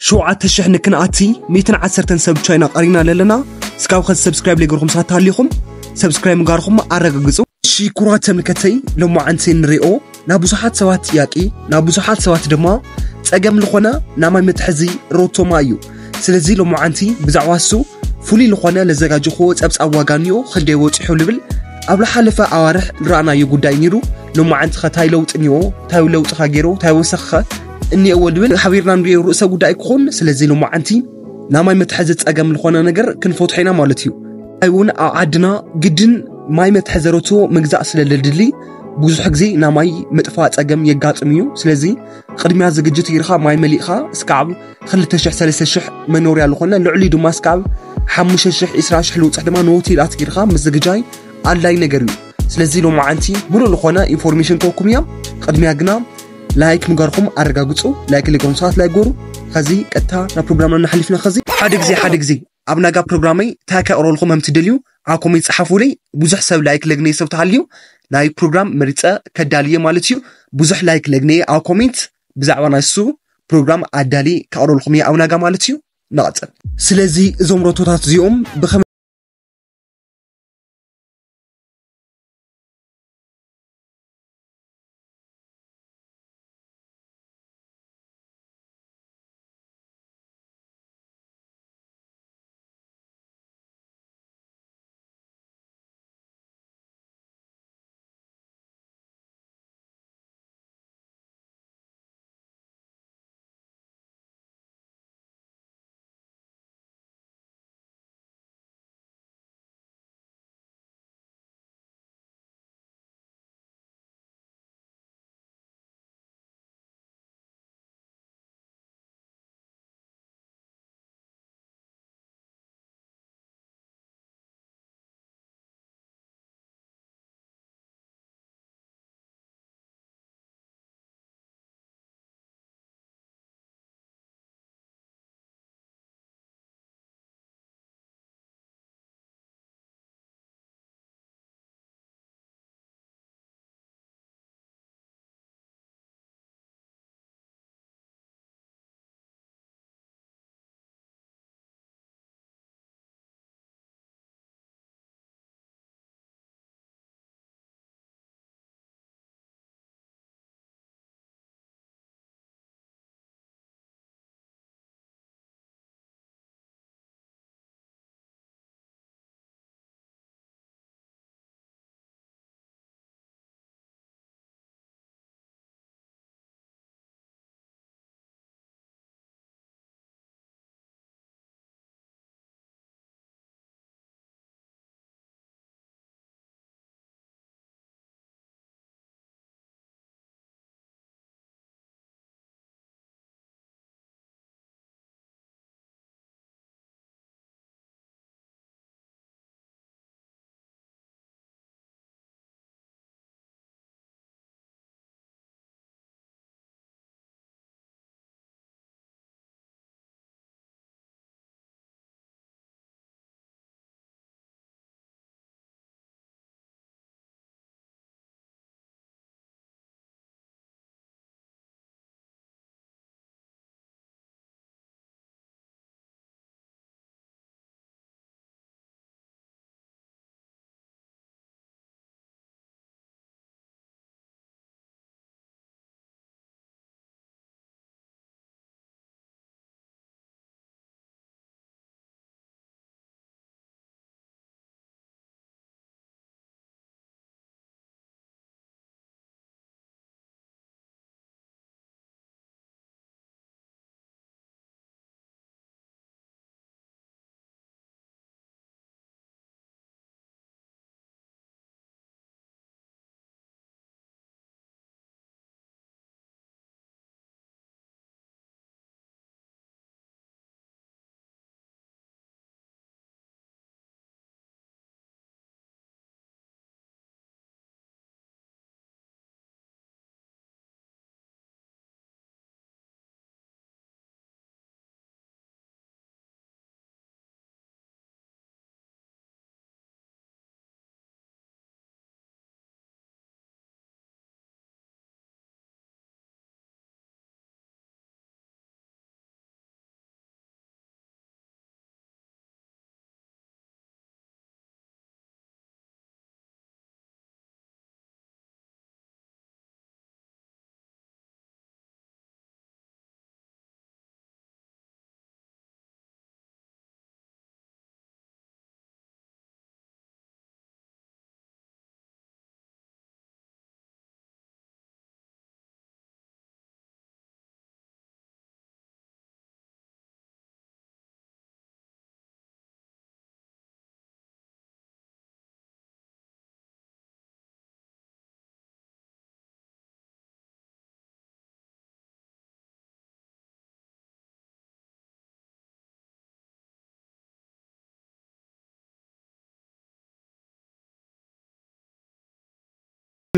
ሸውዓተ ሽሕ ንክንኣቲ ሚእትን ዓሰርተን ሰብ ቻይና ቀሪና ኣለና። እስካብ ኸዚ ሰብስክራይብ ለይገርኩም ሳት ሃሊኹም ሰብስክራይብ ምጋርኹም ኣረጋግጹ። ሽኩራት ተምልከተይ፣ ሎማዓንቲ ንሪኦ ናብ ብዙሓት ሰባት ጥያቄ፣ ናብ ብዙሓት ሰባት ድማ ጸገም ዝኾነ ናማይ መትሐዚ ሮቶማ እዩ። ስለዚ ሎማዓንቲ ብዛዕባ እሱ ፍሉይ ዝኾነ ለዘጋጀኹዎ ጸብጻብ ዋጋ እንዮ ክንደይ ወጺሑ ልብል ኣብ ዝሓለፈ ኣዋርሕ ዝረኣናዮ ጉዳይ ነይሩ። ሎማዓንቲ ኸ ታይ ለውጢ እንዮ፣ ታይ ለውጢ ኸ ገይሩ፣ ታይ ወሰኸ እኒኦዎ ልብል ሓቢርና ንሪኦ ርእሰ ጉዳይ ክኾን። ስለዚ ሎማዓንቲ ናማይ መትሐዚ ጸገም ዝኾነ ነገር ክንፈትሖ ኢና ማለት እዩ። እንታይ እውን ኣብ ዓድና ግድን ማይ መትሐዚ ሮቶ ምግዛእ ስለ ለድሊ ብዙሕ ግዜ ናማይ ምጥፋእ ጸገም የጋጥም እዩ። ስለዚ ቅድሚያ ዝግጅት ጌርካ ማይ መሊእካ እስካብ ክልተ ሽሕ ሰለስተ ሽሕ መኖርያ ዝኾነ ልዕሊ ድማ እስካብ ሓሙሽተ ሽሕ ዒስራ ሽሕ ልውፅሕ ድማ ንሆቴላት ጌርካ ምዝግጃይ ኣድላይ ነገር እዩ። ስለዚ ሎማዓንቲ ሙሉእ ዝኾነ ኢንፎርሜሽን ከኩም እያ። ቅድሚያ ግና ላይክ ምግባርኩም ኣረጋግፁ። ላይክ ሊጎም ሰባት ላይክ ጎሩ። ከዚ ቀጥታ ናብ ፕሮግራምና እናሓሊፍና ከዚ ሓደ ግዜ ሓደ ግዜ ኣብ ናጋ ፕሮግራመይ እንታይ ከቕረልኩም ከም ትደልዩ ኣብ ኮሜንት ጸሓፉለይ። ብዙሕ ሰብ ላይክ ለግነይ ሰብ ተሃልዩ ናይ ፕሮግራም መሪጸ ከዳልየ ማለት እዩ። ብዙሕ ላይክ ለግነይ ኣብ ኮሜንት ብዛዕባ ናሱ ፕሮግራም ኣዳሊ ከቕረልኩም እየ ኣብ ናጋ ማለት እዩ። ንቐጽል። ስለዚ እዞም ሮቶታት እዚኦም ብኸመይ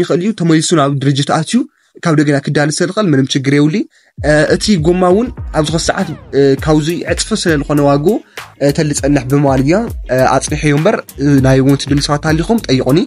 ይኽእል እዩ፣ ተመሊሱ ናብ ድርጅት ኣትዩ ካብ ደገና ክዳል ስለ ዝኽእል ምንም ችግር የብሉ። እቲ ጎማ እውን ኣብ ዝኾነ ሰዓት ካብዚ ዕፅፊ ስለ ዝኾነ ዋግኡ ተልፀንሕ ብምባል እያ ኣፅኒሐዮ እምበር፣ ናይ ወንት ድል ሰባት ሃሊኹም ጠይቁኒ።